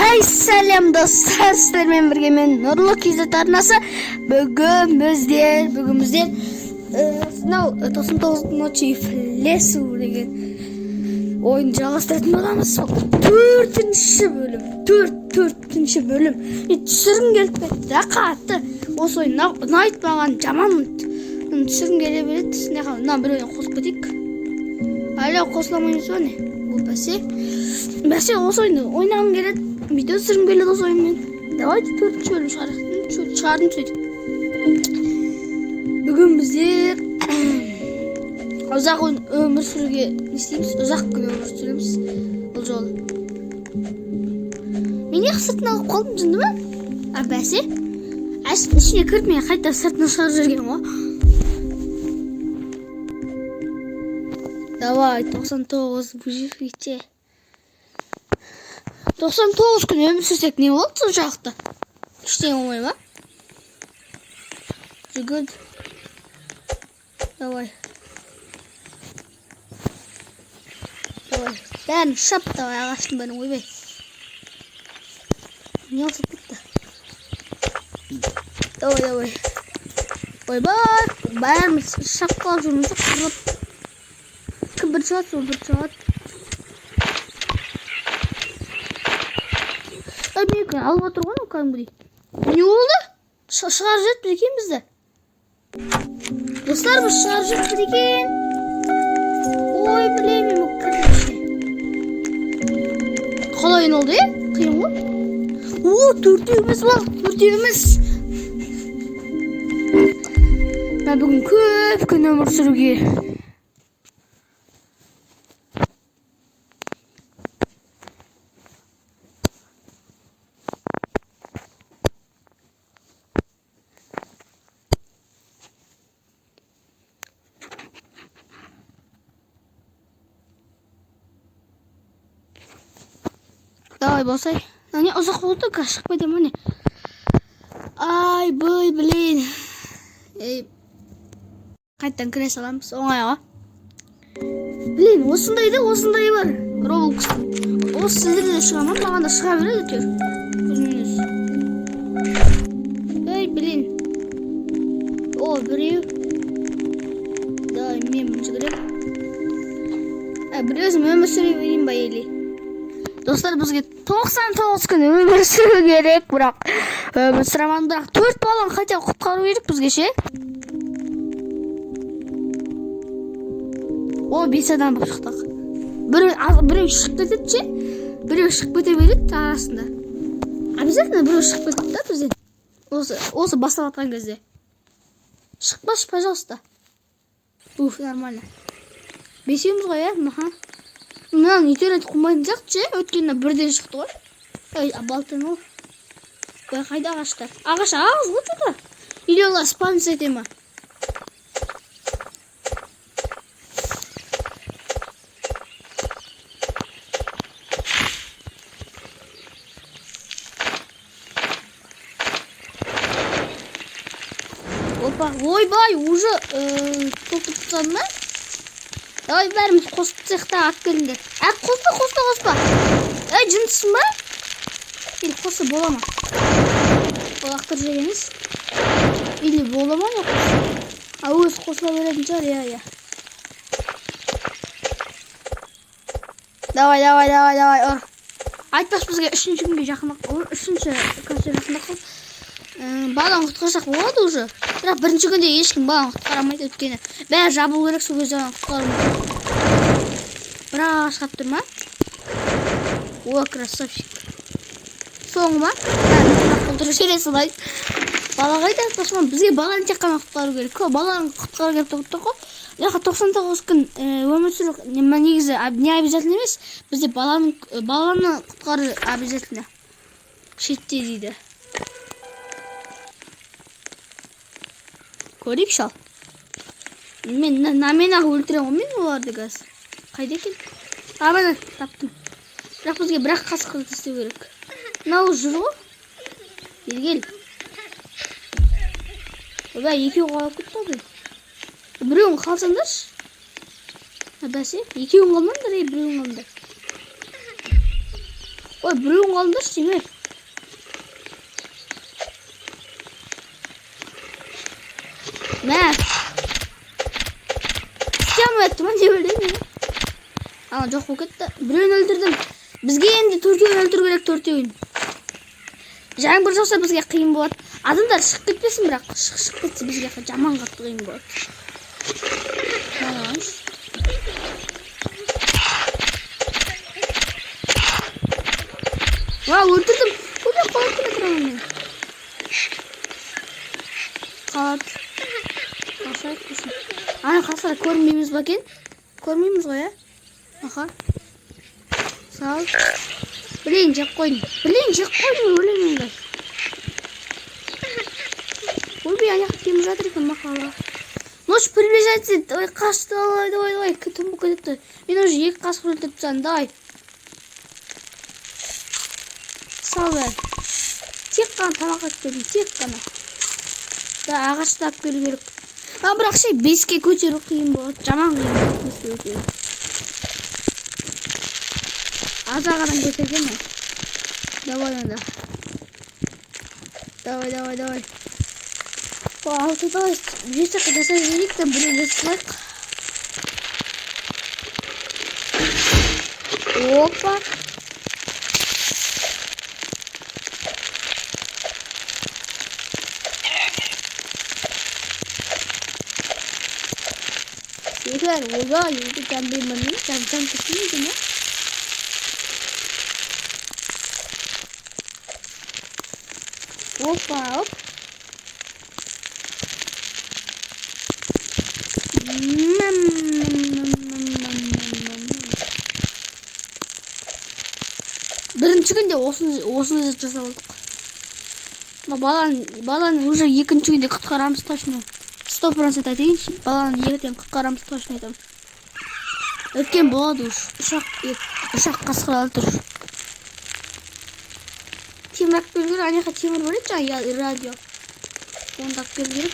Хей, сәлем, достар! Сіздермен бірге мен, Нұрлы KZ арнасы. Бүгін біздер мынау 99 ночи в лесу деген ойынды жалғастыратын боламыз. Сол төртінші бөлім, төртінші бөлім. И түсіргім келіп кетті да қатты. Осы ойын ұнайды маған, жаман түсіргім келе береді. Мына біреуіне қосып кетейік. Әлі қосыла алмаймыз ба, не? О, бәсе. Бәсе, осы ойынды ойнағым келеді. Видео түсіргім келеді осы ойынмен. Давайте төртінші бөлім шығарайық. Шығардым сөйтіп. Бүгін біздер ұзақ өмір сүруге не істейміз? Ұзақ күн өмір сүреміз бұл жолы. Мен неғып сыртын алып қалдым, жынды ма? А, бәсе. Ішіне кіріп, мен қайта сыртына шығарып жіберген ғой. Давай, 99 выживите. 99 күн өмір сүрсек не болады соншалықты? Ештеңе болмай ма? Жүгір. Давай. Давай. Бәрін шап, давай, ағаштың бәрін, ойбай. Не болып кетті? Давай, давай. Ойбай, бәріміз шапқылап жүрміз ғой, қырылып. Кім бір шығады, сол бір шығады. Ай, менікі алып отыр ғой анау кәдімгідей. Не болды? Шығарып жіберіпті екен бізді. Достар, біз шығарып жіберіпті екен. Ой, білемін, мен кірдім ішіне. Қалай айналды, е? Қиын ғой. О, төртеуміз бар, төртеуміз. Мен бүгін көп күн өмір сүруге. Давай, басай. Не ұзақ болды, қазір шығып кетемін, міне. Ай, бой, блин. Ей, қайтадан кіре саламыз, оңай ғой. Блин, осындай да, осындай бар. Roblox. Осы сіздерде де шыға ма? Маған да шыға береді әйтеуір. Өзінен өзі. Ей, блин. О, біреу. Давай, мен бірінші кіремін. Ә, бір өзім өмір сүре берейін ба или? Достар, бізге 99 күн өмір сүру керек, бірақ өмір сүре алмадым, бірақ төрт баланы хотя бы құтқару керек бізге ше. О, бес адам болып шықтық. Біреу, біреу шығып кетеді ше, біреу шығып кете береді арасында. Обязательно біреу шығып кетеді да бізден. Осы басталып жатқан кезде. Шықпашы, пожалуйста. Уф, нормально. Бесеуміз ғой, иә? Аха. Мынаны интернет қумайтын сияқты ше, өйткені бірден шықты ғой. Ей, балтан ол. Ой, қайда ағаштар? Ағаш аз ғой что-то. Или олар спавниться ете ма? Опа, ойбай, уже толтырып тастадым ба? Давай, бәріміз қосып тастайық та, алып келіңдер. Ә, қоспа, қоспа, қоспа. Ей, жындысың ба? Или қосса бола ма? Ол лақтырып жібереміз. Или бола ма, не қосса? А, өзі қосыла беретін шығар, иә, иә. Давай, давай, давай, давай, ұр. Айтпақшы, бізге үшінші күнге жақындап, үшінші күнге жақындап қалды. Баланы құтқарсақ болады уже. Бірақ бірінші күнде ешкім баланы құтқара алмайды, өйткені бәрі жабылу керек, сол кезде ғана құтқару мүмкін. Бір ағаш қалып тұр ма? О, красавчик. Соңы ма? Толтырып жібере салайын. Бала қайда? Тоқсан, бізге баланы тек қана құтқару керек. Қой, баланы құтқару керек деп тұр ғой. Мына жақта 99 күн өмір сүру негізі не обязательно емес. Бізде баланы құтқару обязательно. Шетте дейді. Көрейік шал. Мен на мен ақ өлтіремін ғой мен оларды қазір. Қайда екен? А, міне, таптым. Бірақ бізге бір-ақ қасқырды істеу керек. Мынау жүр ғой. Бері кел. Ойбай, екеуі қалып кетті ғой. Біреуін қалсаңдаршы. А, бәсе, екеуін қалмаңдар, ей, біреуін қалыңдар. Ой, біреуін қалдыршы, тиме. Мә. Істей алмай аттым ма, не білейін. Ана жоқ болып кетті. Біреуін өлтірдім. Бізге енді төртеуін өлтіру керек, төртеуін. Жаңбыр жауса, бізге қиын болады. Адамдар шығып кетпесін, бірақ шығып кетсе, бізге жаман қатты қиын болады. Мынаны алайыншы. Уа, өлтірдім. Көбек қалып келе жатыр мен. Қалады. Қашайық құрсын. Ана қасқыр көрінбейміз ба екен? Көрмейміз ғой, иә? Аха. Сал. Блин, жеп қойдым. Блин, жеп қойдым, өлемін енді. Ойбай, ана жақта темір жатыр екен, мақала. Ночь приближается. Давай, қаш, давай, давай, давай. Түн болып кетіпті. Мен уже екі қасқыр өлтіріп тастадым. Давай. Сал бәрін. Тек қана тамақ алып келдім, тек қана. Да, ағашты алып келу керек. А бірақ ше, беске көтеру қиын болады. Жаман қиын болады беске көтеру. Аз ақ адам көтерген ме? Давай онда. Давай, давай, давай. О, алты, давай. Жеті жасап жіберейік та, біреу жасап салайық. Опа. Егер ойбай, енді жан бермей, жан жан кетпейді ме? Опа, оп. Мм. Бірінші күнде осыны жасап алдық. Мына баланы уже екінші күнде құтқарамыз точно. 100% айтайыншы, баланы ертең құтқарамыз, точно айтамын. Өткен болады уж. Үш ақ қасқыр алып тұр. Темір алып келу керек, ана жақта темір бар еді жаңа, радио. Оны да алып келу керек.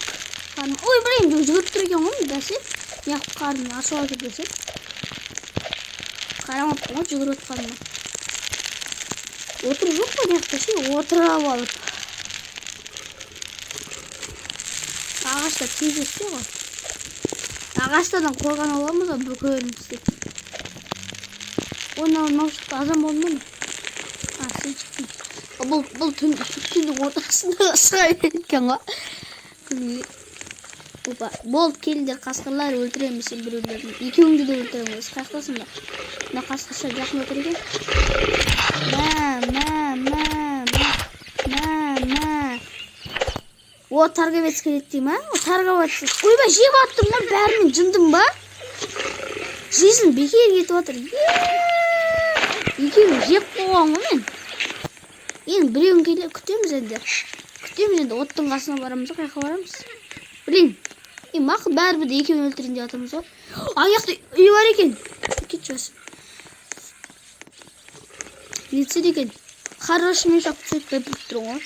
Қарным. Ой, блин, жүгіріп тұр екен ғой, бәсе. Неғып қарным ашып жатыр десе. Қарамаппын ғой жүгіріп жатқаныма. Отыру жоқ қой мына жақта ше, отырып алып. Ағашта тез өссе ғой. Ағаштардан қорған аламыз ғой бүкілін істеп. Ой, мынау шықты, азан болды ма не? А, сен шықтың. Бұл түннің ортасында шыға береді екен ғой. Күнге. Опа, болды, келіңдер, қасқырлар, өлтіремін сен біреулерін. Екеуіңді де өлтіремін өзі. Қаяқтасыңдар? Мына қасқырша жақын отыр екен. Мә, мә, мә, мә, мә, мә. О, торговец келеді дей ма? О, торговец. Ойбай, жеп аттым ғой, бәрінен жындым ба? Жизнь бекер кетіп жатыр. Екеуін жеп қойған ғой мен. Енді біреуін келе күтеміз енді. Күтеміз енді, оттың қасына барамыз, қай жаққа барамыз? Блин. Е, мақұл, бәрібір де екеуін өлтірейін деп жатырмыз ғой. Аяқта үй бар екен. Кетші бас. Не түседі екен? Хороший мешок түседі деп біліп тұрмын ғой.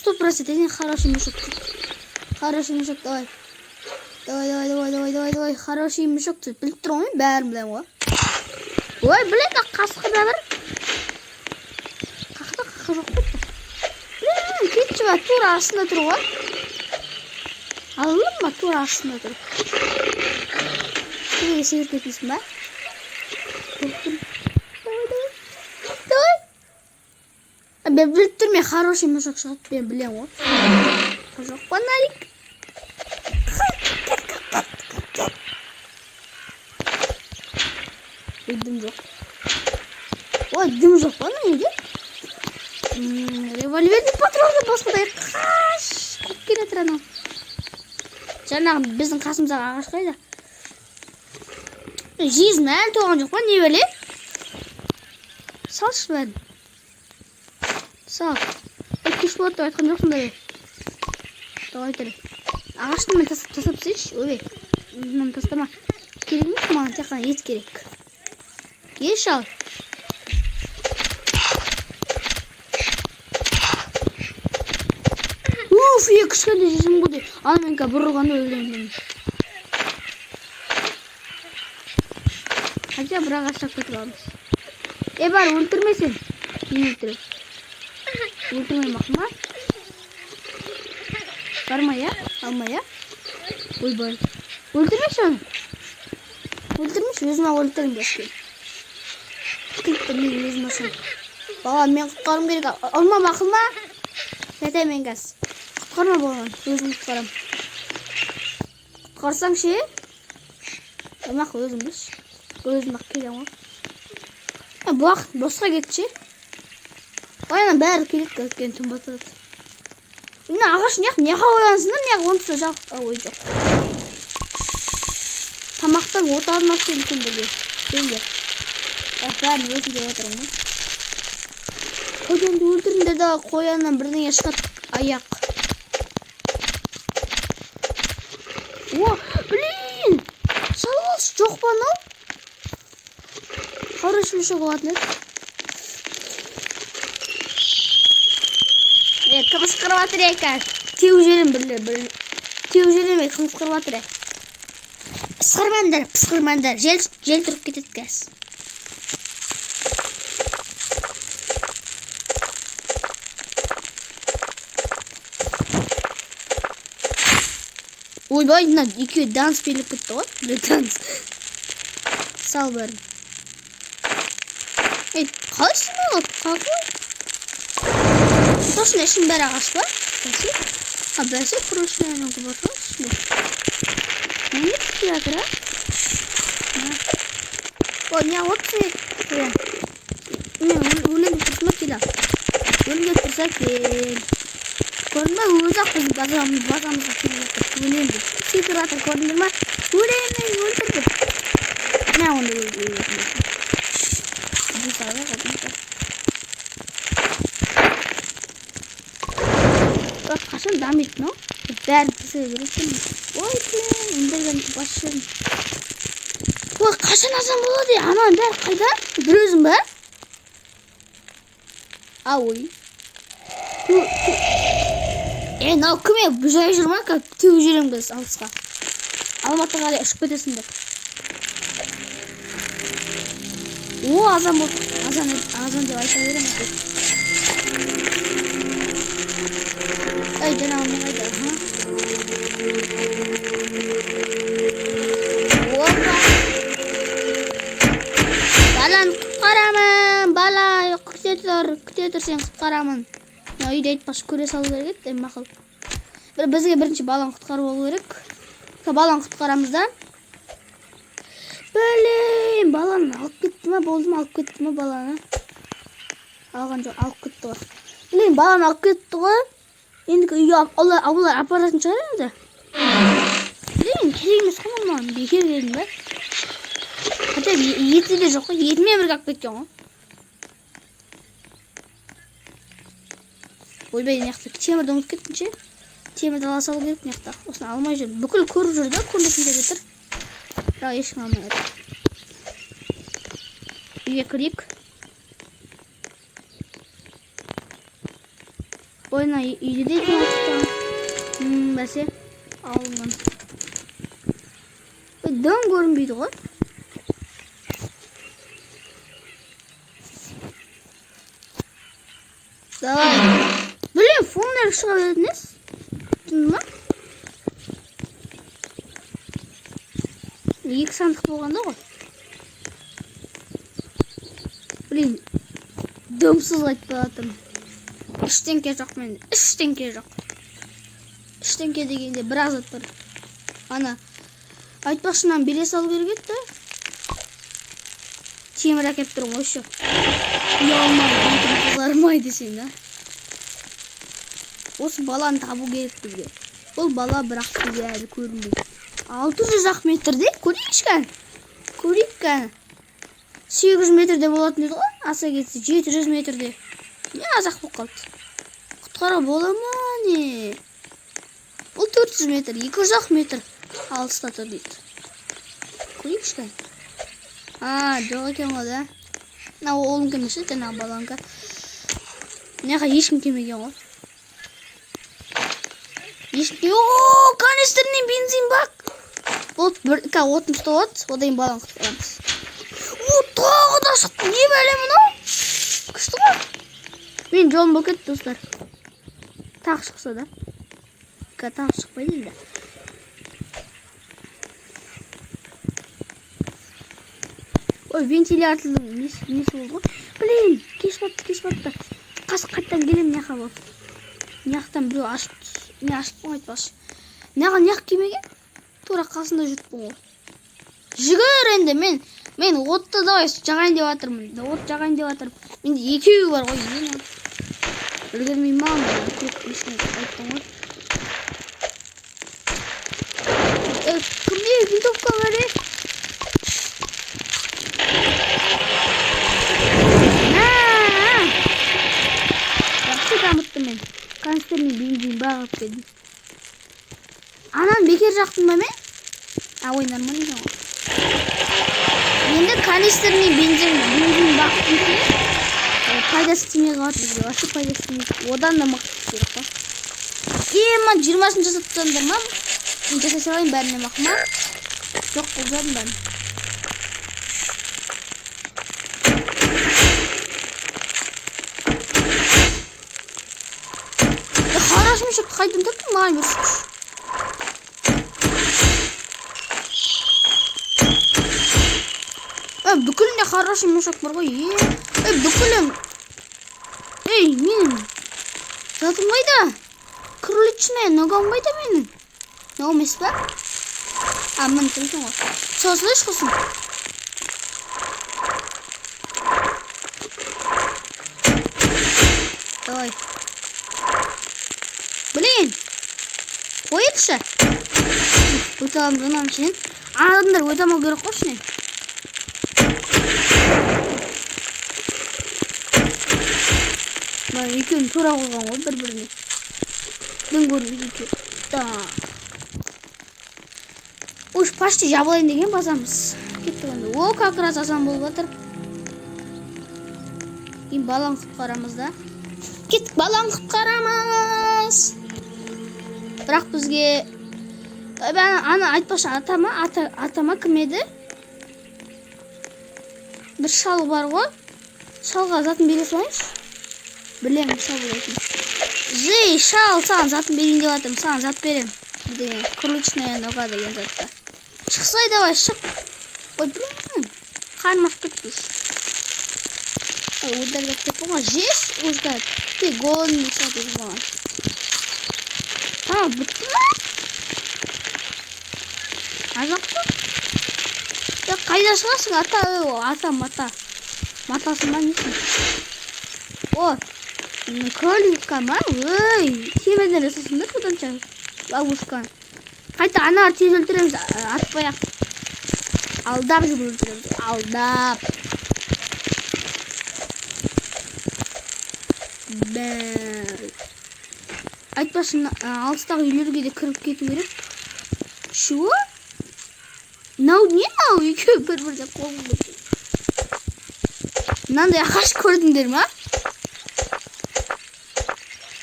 100% екен, хороший мешок түседі. Хороший мешок, давай. Давай, давай, давай, давай, давай, давай. Хороший мешок түседі. Біліп тұрмын ғой, бәрін білемін ғой. Ой, блин, қасқыр да бар. Қақта қаққа жоқ қой. Блин, кетші ба, тура астында тұр ғой. Алдым ба, тура астында тұр. Неге секіріп кетпейсің ба? Давай, давай. Давай. Мен біліп тұрмын, мен хороший мешок шығады, мен білемін ғой. Жоқ, фонарик. Кет, кет, кет, кет. Ой, дым жоқ. Ой, дым жоқ па мына жерде? Револьвердің патроны басқадай қаш қуып келе жатыр анау. Жаңағы біздің қасымыздағы ағаш қайда? Жизнь әлі толған жоқ па, не бәле? Салшы бәрін. Сал. Ой, кеш болады деп айтқан жоқсың ба? Давай тұр. Ағашты мен тастап тастайыншы. Ойбай. Мынаны тастама. Керек емес маған, тек қана ет керек. Кеш ал. Уф, е, кішкентай жүзім ғой де. Ана мен қазір бір ұрғанда өлемін. Хотя бір ағаш тауып кетіп аламыз. Е, бар, өлтірме сен. Мен өлтіремін. Өлтірмей мақұл ма? Барма, иә? Алма, иә? Ойбай. Өлтірмеші оны. Өлтірмеші, өзім ақ өлтіремін бәске. Кілтті мен өзім ашамын. Балам, мен құтқаруым керек. Алма, мақұл ма? Жата мен қазір. Құтқарма баланы, өзім құтқарамын. Құтқарсаң ше? Мақұл, өзім білші. Өзім ақ келемін ғой. Бұл уақыт босқа кетті ше. Ой, ана бәрі келеді, өйткені түн батады. Мына ағаш неғып неғып ойлансыңдар, неғып онысы жақ. Ой, жоқ. Тамақтан отарын алып келдім сендерге. Келіңдер. Бірақ бәрін өзім жеп отырмын ғой. Қоянды өлтіріңдер да, қояннан бірдеңе шығады. Аяқ. О, блин! Салып алшы, жоқ па анау? Хороший мешок болатын еді. Кім ысқырып жатыр екен? Теуіп жіберемін бірлер, бір. Теуіп жіберемін, кім ысқырып жатыр? Пысқырмаңдар, пысқырмаңдар. Жел тұрып кетеді қазір. Ойбай, мына екеуі данс билеп кетті ғой. Бір данс. Сал бәрін. Ей, қалай істемей қалды? Қалай? Точно ішінің бәрі ағаш па? Бәсе? А, бәсе, прочный анау бар ғой ішінде. Не істеп жатыр, а? О, не отырсың? Мен өлем деп тұрсың ба, кел ал. Өлем деп тұрса кел. Көрдің ба, өзі ақ біздің базамызға келіп жатыр. Өлем деп. Секіріп жатыр, көрдіңдер ма? Өлем, мен өлтір деп. Мә, онда өлтір. Қашан дамиды мынау? Бәрін пісіре береді. Ой, блин, ендірген бас жерім. Ой, қашан азан болады? Ананың бәрі қайда? Бір өзің ба? А, ой. Мынау кім е? Бұл жай жүр ма? Как теуіп жүремін біз алысқа. Алматыға қарай ұшып кетесің деп. О, азан болды. Азан, азан деп айта беремін. Ей, жаңағы не қайда? Аха. Опа. Баланы құтқарамын. Бала, күте тұр, күте тұр, сені құтқарамын. Мына үйде айтпақшы көре салу керек еді, мақұл. Бір бізге бірінші баланы құтқарып алу керек. Баланы құтқарамыз да. Блин, баланы алып кетті ма, болды ма, алып кетті ма баланы? Алған жоқ, алып кетті ғой. Блин, баланы алып кетті ғой. Енді үйге олар апаратын шығар енді. Блин, керек емес қой маған, бекер келдім ба? Хотя еті де жоқ қой, етімен бірге алып кеткен ғой. Ойбай, мына жақта темірді ұмытып кеттім ше. Темірді ала салу керек мына жақта. Осыны алмай жүр. Бүкіл көріп жүр да, көрмейтін жерде тұр. Бірақ ешкім алмай жатыр. Үйге кірейік. Ой, мына үйде де екен алып тастаған. Бәсе, алынған. Ой, дым көрінбейді ғой. Давай. Блин, фонарь шыға беретін ес. Түсіндің ма? Екі сандық болғанда ғой. Блин, дымсыз айтып жатырмын. Ештеңке жоқ менде. Ештеңке жоқ. Ештеңке дегенде біраз зат бар. Ана айтпақшынан бере салу керек еді да. Темір әкеліп тұрмын ғой еще. Ұялмай, бетім қызармай десең да. Осы баланы табу керек бізге. Бұл бала бірақ бізге әлі көрінбейді. 600 ақ метрде көрейікші кәні. Көрейік кәні. 800 метрде болатын еді ғой, аса кетсе 700 метрде. Не аз ақ болып қалды. Құтқара бола ма не? Бұл 400 метр, 200 ақ метр алыста тұр дейді. Көрейікші кәні. А, жоқ екен ғой да. Мына оғлым емес еді, жаңағы баланікі. Мына жаққа ешкім келмеген ғой. Ешкім. О, канистрный бензин бак. Болды, бір қазір отын ұстап алады, одан кейін баланы құтқарамыз. О, тағы да шықты. Не бәле мынау? Күшті ғой. Мен жолым болып кетті, достар. Тағы шықса да. Тағы шықпайды енді. Ой, вентилятордың несі болды ғой. Блин, кеш батты, кеш батты. Қазір қайтадан келемін мына жаққа болып. Мына жақтан біреу ашып мен ашыппын ғой, айтпақшы. Мына неғып келмеген? Тура қасында жүріппін ғой. Жүгір енді, мен отты давай жағайын деп жатырмын. От жағайын деп жатырмын. Менде екеуі бар ғой. Мен үлгермей ма? Көп несіне айттым ғой. Кімде винтовка бар, е? На! Жақсы дамыттым мен. Канистрмен бензин бағып келдім. Ананы бекер жақтым ба мен? А, ой, нормально екен ғой. Енді канистрмен бензин бағып келсе, пайдасы тимей қалады бізге. Вообще пайдасы тимейді. Одан да мықты керек қой. Ема, 20-сын жасап тастадыңдар ма? Мен жасай салайын бәріне мақұл ма? Жоқ, болып жатырмын бәрін. Хороший мешок қайдан таптың, маған берші. Бүкілінде хороший мешок бар ғой. Е, бүкілі. Ей, менің затым қайда? Кроличная ногам қайда менің? Мынау емес па? А, міне тұр екен ғой. Все, слышь, құрсын. Давай. Блин! Қойыңызшы. Өте аламыз ананың ішінен. Адамдар өте алмау керек қой ішінен. Мына екеуін тура қойған ғой бір-біріне. Дым көрмейді екеуі. Да. Уж почти жабылайын деген базамыз. Кеттік енді. О, как раз азан болып жатыр. Кейін баланы құтқарамыз да. Кеттік, баланы құтқарамыз. Бірақ бізге ана айтпақшы, ата ма, ата ма, кім еді? Бір шал бар ғой. Шалға затын бере салайыншы. Білемін, шал болатын. Жей, шал, саған затын берейін деп жатырмын. Саған зат беремін. Бірдеңе, кроличная нога деген затты. Шықсай, давай, шық. Ой, блин, қарным ашып кетті уж. Ой, ударить деп болған. Жеш, уже ты голодный шығады уже маған. А, бітті ма? А, жоқ па? Е, қайда шығасың, ата? Ой, ата, мата. Матасың ба, несің? О, кроликка ма? Ой, темірден жасасыңдар оданша ловушка. Қайта аналар тез өлтіреміз, атпай ақ. Алдап жүріп өлтіреміз, алдап. Бә. Айтпақшы, алыстағы үйлерге де кіріп кету керек. Чего? Мынау не мынау? Екеуі бір-біріне қол қойып. Мынандай ағаш көрдіңдер ма?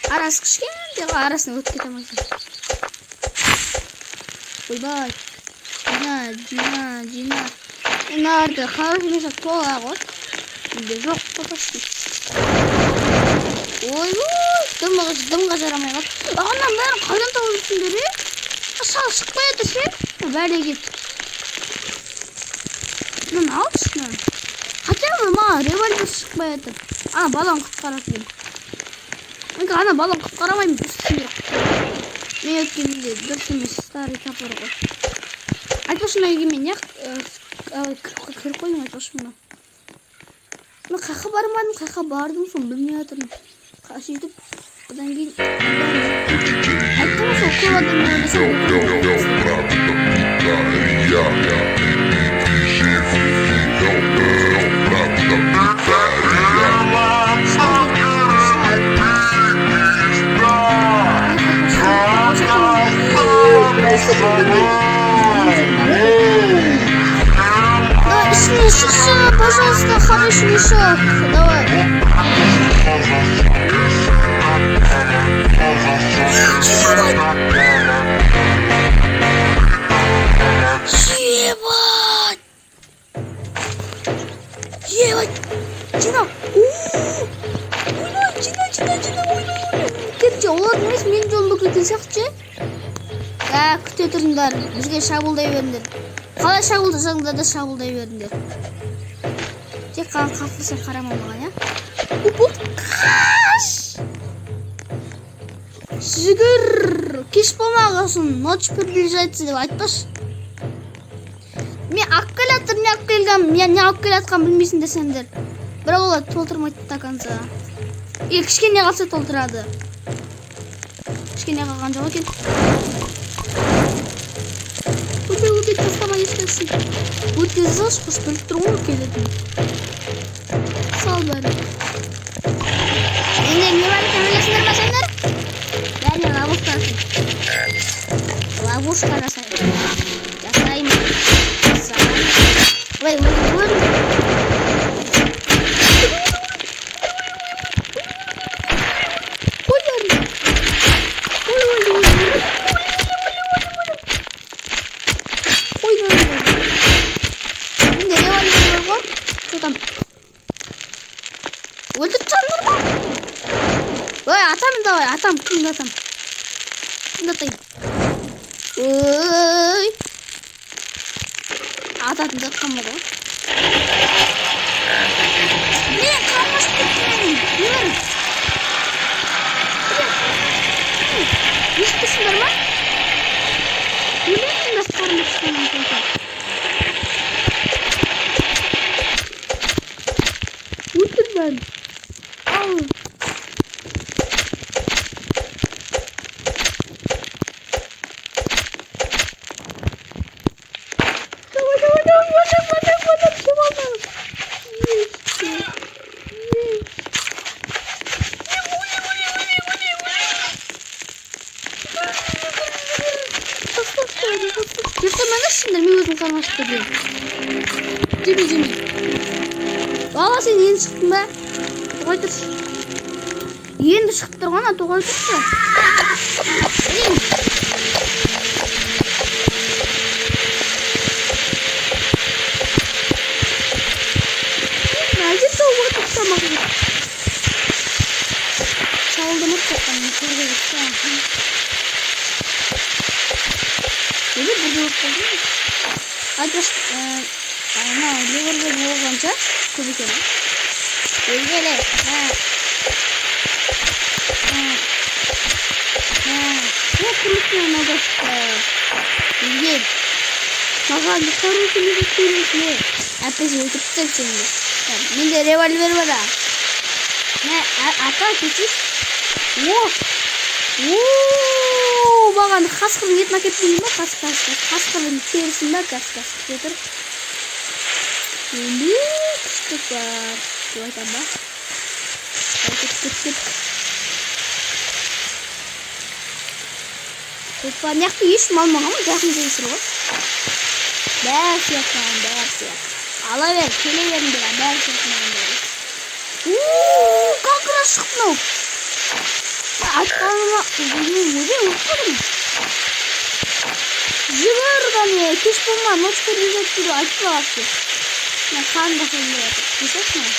Арасы кішкентай ғой, арасына өтіп кете алмайсың. Ойбай. Жина, жина, жина. Мыналарды хороший мешок тола ғой. Менде жоқ қой почти. Ой, ой, дымға жарамай қалды. Ананың бәрін қайдан тауып жүрсіңдер, е? Шал шықпай жатыр ше. Бәле кет. Мынаны алшы, мынаны. Хотя бы маған револьвер шықпай жатыр. Ана баланы құтқаратын едім. Мен ана баланы құтқара алмаймын, үстінде. Мен өткенде дұрыс емес старый топор ғой. Айтпақшы, мына үйге мен неғып кіріп қойдым, айтпақшы, мына. Мен қаяққа бармадым, қаяққа бардым, соны білмей жатырмын. Сөйтіп, одан кейін айттым ғой, сол көп адаммен ойнасам. Я, правда, Давай, ішіне шықшы, пожалуйста, хороший мешок. Давай. Ебать! Ебать! Ебать! Жина! Ойбай, жина, Керісінше, олардың емес, менің жолым болып кеткен сияқты ше. Так, күте тұрыңдар, бізге шабуылдай беріңдер. Қалай шабуылдасаңдар да, шабуылдай беріңдер. Тек қана қатты сен қарама маған, иә. Оп, оп, қаш, жүгір, кеш болмағасын. Ночь приближается деп айтпашы. Мен алып келе жатырмын, не алып келгенмін, не алып келе жатқанын білмейсіңдер сендер. Бірақ олар толтырмайды до конца или кішкене қалса толтырады. Кішкене қалған жоқ екен. Өте, өте, тастама ешқайсысын, өткізе салшы. Қош, біліп тұр ғой келетінін. Сал бәрін. Менде не бар екенін білесіңдер ма сендер? Бәріне ловушка жасаймын, ловушка жасаймын, жасаймын, жасаймын. Ой, ой, ой. Қой бәрін. Ой, ой, ой, ой, қой бәрін. Менде револьвер бар ғой. Что там, өлтіріп тастадыңдар ма? Ой, атамын, давай, атам. Кімді атам, кімді атайын? Ой, ататын зат қалмады ғой. Блин, қарным ашып кетті менің. Не бар? Блин, естіп тұрсыңдар ма? Өлемін мен қарным ашқаннан кейін. Өлтір бәрін. Ал. Давай, давай, давай, вот вот вот вот, все можно. Есть, есть. Ули, ули, ули, ули, ули. Ертемеңізшіңдер, мен өзім қарным ашып кетемін. Жеме, жеме. Бала, сен енді шықтың ба? Тоқай тұршы. Енді шығып тұрған, а, тоқай тұршы. Блин. Мына тауып отыр тамақ. Шабуылдамап жатқан көрге кетті. Неге бірде болып қалды? Айтпашы, ана револьвер болғанша көп екен. Өлгеле. Мә. Мә. Мә. О, күміспен мынау шықты. Өлгел. Маған хороший не не. Әппесе өлтіріп тастаймын сені. Менде револьвер бар. А. Мә, ата, кетші. О! О, маған қасқырдың етін әкеліп берейін ба? Қасқыр, қасқыр. Қасқырдың терісін ба? Қасқыр, қасқыр. Күте тұр. Өлі, күшті бар. Деп айтамын ба? Кет, кет, кет. Опа, мына жақта ешкім алмаған ғой, жақын жерде тұр ғой. Бәрі сияқты маған, бәрі сияқты. Ала бер, келе беріңдер, бәрі сияқты маған, бәрі. Ууу, как раз шықты мынау. Айтқаныма өзім өзім өліп қалдым. Жүгір, кәне, кеш болма, ночь приближается деп айтпа вообще. Мына қан жасайын деп жатыр. Жасашы мына.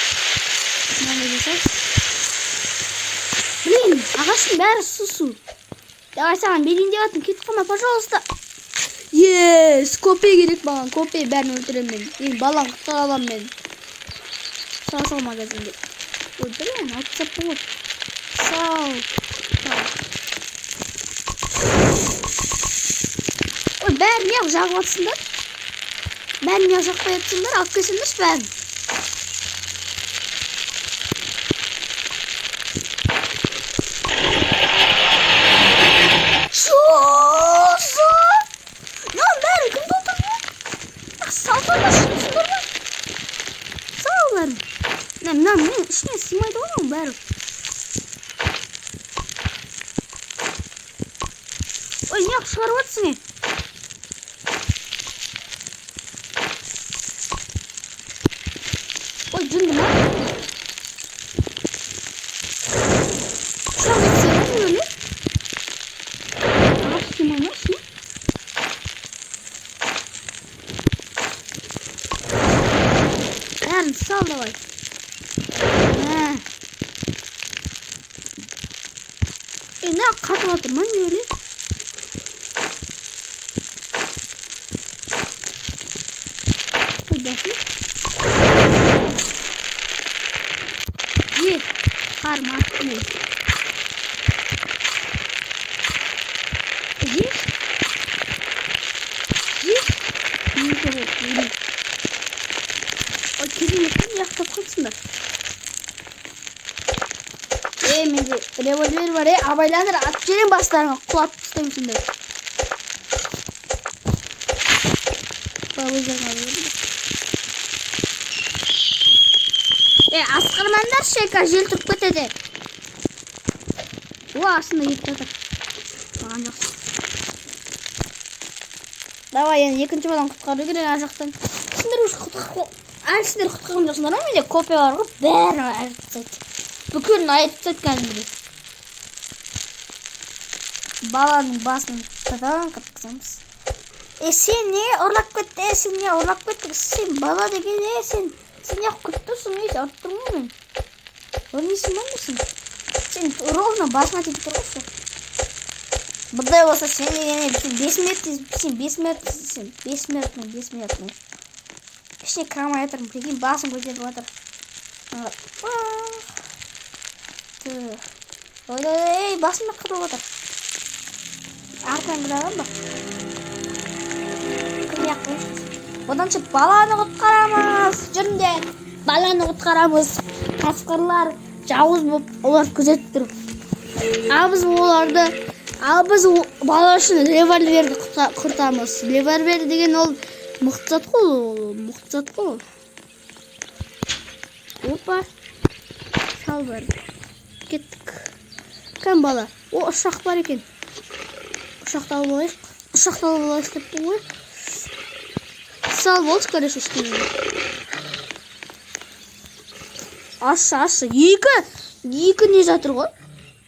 Мынаны жасашы. Блин, ағаштың бәрі су су. Давай, саған берейін деп жатырмын, кетіп қалма, пожалуйста. Yes, копье керек маған, копье, бәрін өлтіремін мен. Енді баланы құтқара аламын мен. Сал, сал магазинге. Ой, блин, алып тастап болады. Сал. Сал. Ой, бәрін неғып жағып жатсыңдар? Бәрін неғып жақпай жатсыңдар? Алып келсеңдерші бәрін. Шосы! Мынаның бәрін кім толтырды? Ақ, салсаңдар, шынсыңдар ма? Сал бәрін. Мына, мына, мына ішіне сыймайды ғой мынаның бәрі. Ой, неғып шығарып жатсың, е? Ой, жынды ма? Шығарып жатсың ғой мынаны? Ағаш сыймай ма ішіне? Бәрін сал, давай. Мә. Е, мына қатып жатыр ма, не өле? Ой, басым. Е, қарма. Не? Здесь? Здесь? Ничего, не. Ой, керемет, не жақтап қалыпсыңдар. Ей, менде револьвер бар, ей, абайлаңдар, атып жіберейін бастарыңа, құлатып тастаймын сендер. Өздерің ала беріңдер. Ей, асқырмаңдаршы, қазір жел тұрып кетеді. О, астында кетіп жатыр. Маған жақсы. Давай, енді екінші баланы құтқару керек ар жақтан. Сендер уже әлі сендер құтқарған жоқсыңдар ма? Менде копия бар ғой, бәрін айырып тастайды. Бүкілін айырып тастайды кәдімгідей. Баланың басын тадан қыртқызамыз. Е, сен не ұрлап кетті? Е, сен не ұрлап кеттің? Сен бала деген, е, сен неғып күтіп тұрсың? Е, ұрып тұрмын ғой мен. Өлмейсің ба, несің? Сен ровно басыңа тиіп тұр ғой всё. Бұндай болса сен деген, сен бессмертный, сен бессмертный, сен бессмертный, бессмертный. Ішіне кіре алмай жатырмын, прикинь, басым көтеріліп жатыр. Ой, ой, ей, басым қырылып жатыр. Артынан кіре аламын ба? Кірмей ақ қояйыншы. Оданша баланы құтқарамыз. Жүріңдер. Баланы құтқарамыз. Қасқырлар жауыз болып олар күзетіп тұр. Ал біз оларды, ал біз бала үшін револьверді құртамыз. Револьвер деген ол мықты зат қой, ол мықты зат қой. Опа. Шалбар. Кеттік. Кім бала? О, ұшақ бар екен. Ұшақты алып алайық. Ұшақты алып алайық деп ғой. Сал болды, короче, ештеңе. Ашшы, ашшы. Екі не жатыр ғой?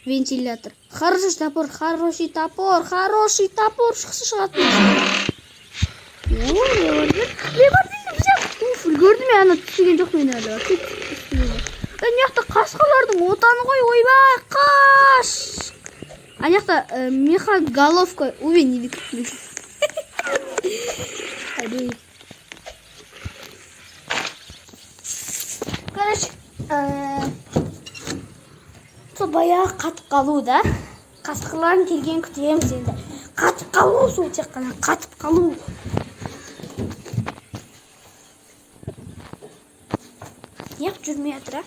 Вентилятор. Хороший топор, хороший топор, хороший топор. Шықсы шығатын. О, револьвер. Револьверді взял. Уф, үлгерді ме? Ана түсірген жоқ мені әлі. Вообще түсірген жоқ. Е, мына жақта қасқырлардың отаны ғой, ойбай, қаш. Ана жақта мехаголовка. Ой, не дейді. Әдей. Короче, сол баяғы қатып қалу да. Қасқырлардың келгенін күтеміз енді. Қатып қалу сол тек қана қатып қалу. Неғып жүрмей жатыр, а?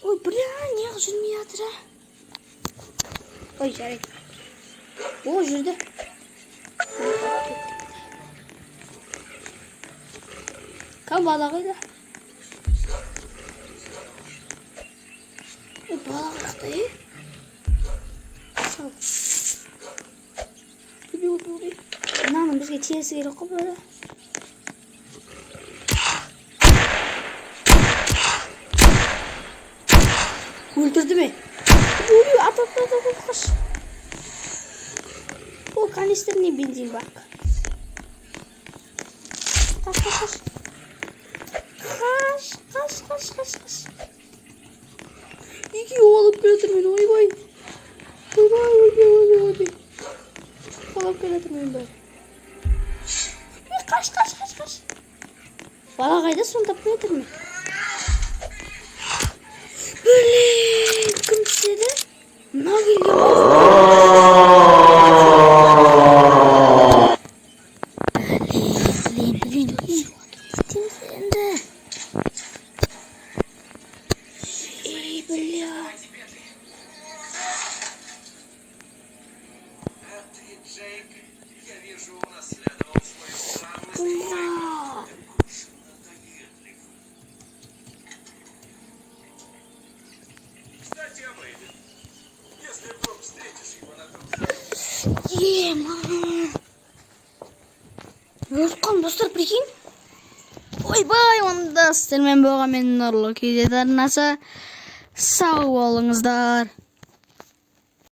Ой, бля, неғып жүрмей жатыр, а? Ой, жарайды. О, жүрді. Кім бала қайда? Ой, бала қаяқта, е? Сал. Ой, ой, ой. Мынаның бізге терісі керек қой, бәрі. Өлтірді ме? Ой, ат, ат, ат, ат, ат, қаш. О, канистрный бензин бак. Қаш, қаш, қаш. Қаш, қаш, қаш, қаш, қаш. Екеуі алып келе жатыр мені, ойбай. Ойбай, ойбай, ойбай, ойбай. Алып келе жатыр мені бәрі. Ей, қаш, қаш, қаш, қаш. Бала қайда, соны таппай жатырмын мен. Блин, кім тістеді? Мынау келген ғой. Блин, блин, блин. Істейміз енді. Ей, бля. А ты, Джейк, я вижу, унаследовал свою странность. Бля. Надоедлив. Кстати, о Мэйбе. Если вдруг встретишь его на том самом Ема. Өліп қалдым, достар, прикинь. Ойбай, онда сіздермен болған мен, Нұрлы KZ арнасы. Сау болыңыздар.